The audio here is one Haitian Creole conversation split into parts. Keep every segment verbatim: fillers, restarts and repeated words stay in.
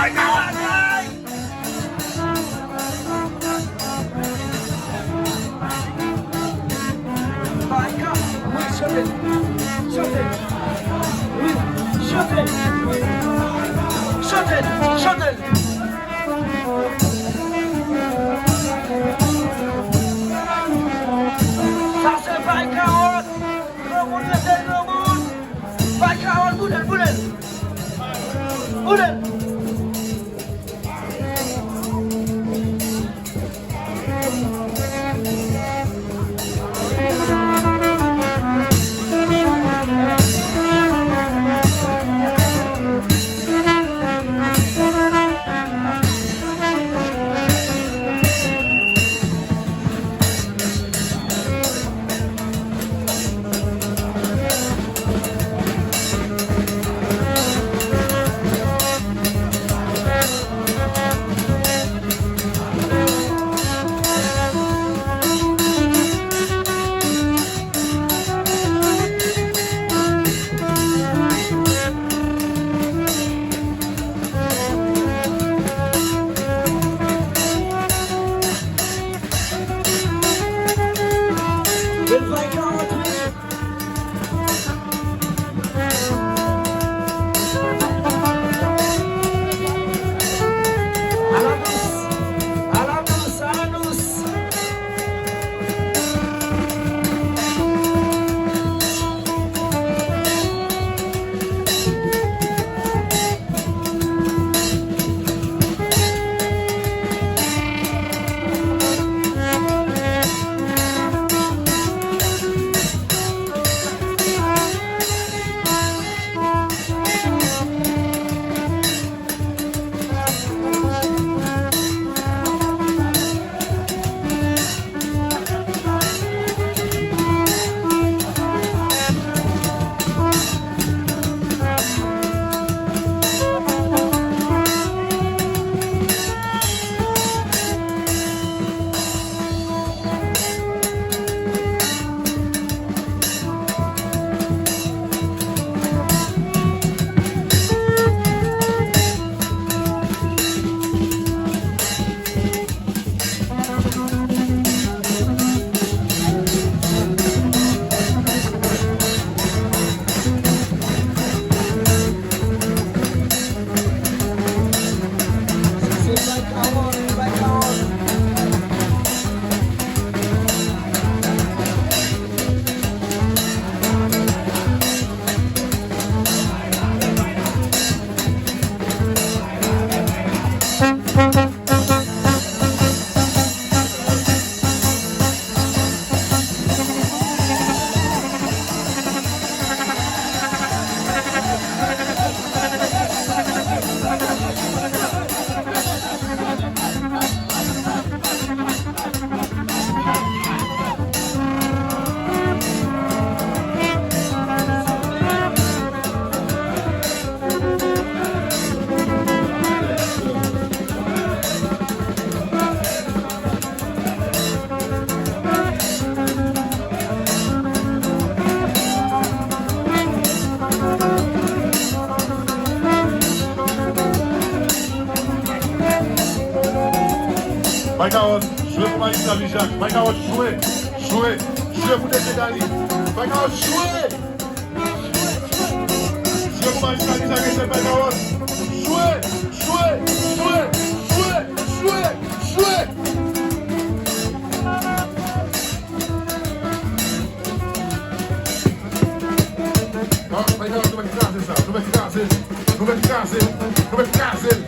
Wi, chante. Chante. Wi, chante. Chante, chante. Sa se Bay Kawòt. Granmoun rete granmoun. Bay Kawòt, boule l, boule l. Boule l. Bay Kawòt, jwe pou Malis Samy Jak. Bay Kawòt, jwe, jwe, jwe pou D J Dali. Bay Kawòt, jwe! Jwe pou Malis Samy Jak, se Bay Kawòt. Jwe, jwe, jwe, jwe, jwe, jwe! Ah, bay Kawòt, nou mèt kraze sa. Nou mèt kraze l. Nou mèt kraze l. Nou mèt kraze l.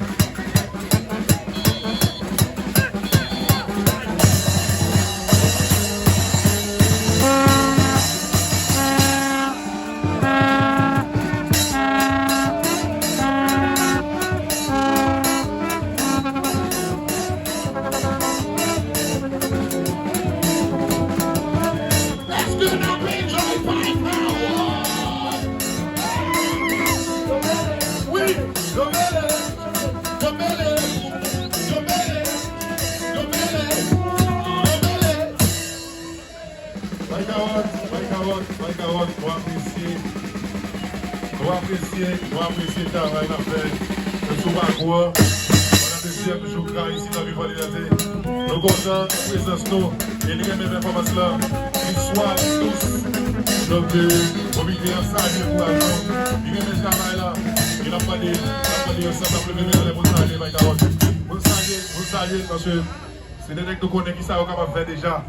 Èske n ap enjoy Bay Kawòt? Wi, yo mele, yo mele, yo mele, yo mele, yo mele. Bay Kawòt, Bay Kawòt, Bay Kawòt, nou apresye, nou apresye, nou apresye travay n ap fè. Nou sou pakou an. Pandan dezyèm jou Gra isi nan Vivan Libète. Nou kontan nan prezans nou. E li renmen pèfòmans lan. Li swa, li dous. Donk, euh, komite an salye kouraj nou. Li renmen travay la. E n ap mande, n ap mande ansanm, n ap leve men anlè pou n salye Bay Kawòt. Pou n salye, pou n salye, paske se de nèg nou konnen kisa yo kapab fè deja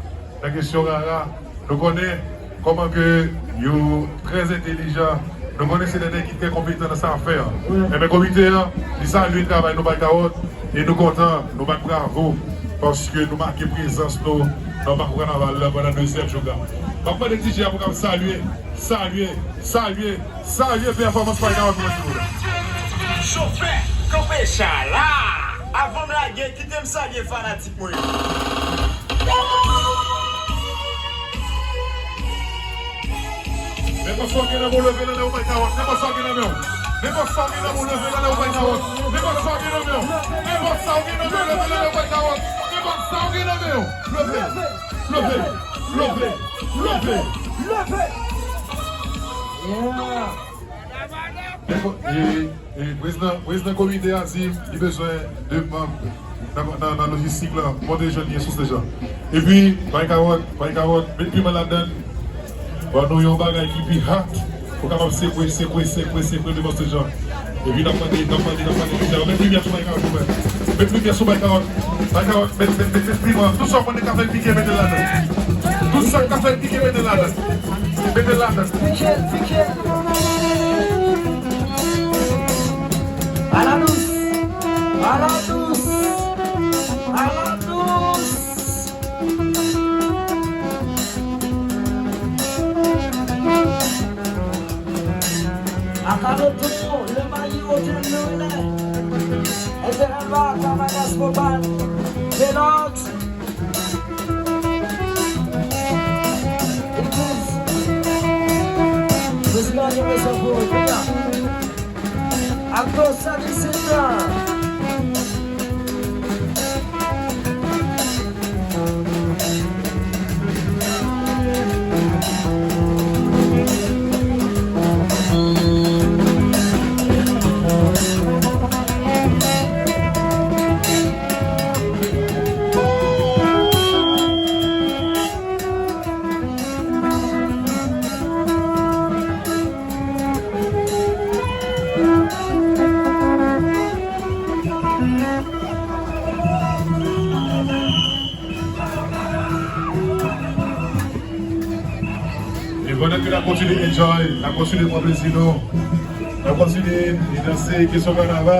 nan kesyon rara. Nou konnen kòman ke yo trè entelijan. Nou konnen se de nèg ki trè konpetan nan sa y ap fè an. Enben, komite an, li salye travay nou Bay Kawòt e nou kontan, nou bat bravo paske nou make prezans nou nan pakou kanaval la pandan dezyèm jou la. M ap mande D J a pou k ap salye, salye, salye, salye pèfòmans Bay Kawòt pou mwen, silvouplè. Chofè, kanpe cha la! Avan m lage, kite m salye fanatik mwen yo. Nenpòt sa w gen nan men w, leve l anlè, ou bay Kawòt. Nenpòt sa w gen nan men w. Nenpòt sa w gen nan men w, leve l anlè, ou bay Kawòt. Nenpòt sa w gen nan men w. Nenpòt sa w gen nan men w, leve l anlè, ou bay Kawòt. Nenpòt sa w gen nan men w, leve. Leve. Leve. Leve. Leve. Yeah. Nenpòt, e, e, prezidan, prezidan komite a di li bezwen de manm nan, nan, nan lojistik la, monte jèn li sou stage la. Epi, bay Kawòt, bay Kawòt, met piman ladann. Ban nou yon bagay ki pi hot. Pou kapab sekwe, sekwe, sekwe, sekwe devan stage la. Epi n ap mande, n ap mande, n ap mande, met limyè sou bay Kawòt pou mwen. Met limyè sou bay Kawòt. Bay Kawòt, met, met, met, met piman. Tout sa w konnen k ap fè l pike, mete l ladann. Tout sa k ap fè l pike, mete l ladann. Mete l ladann. Pike l, pike l. A la dous, a la dous, a la dous. Akalo Toto, le mayi otel le relè. Ezekiel Baraka, Magas Boban, Velox. It is. Prezidan, gen rezon pou ou, kounya. Ak Dosa Disita. E pandan ke n ap kontinye enjoy, n ap kontinye pran plezi nou, n ap kontinye danse kesyon kanaval.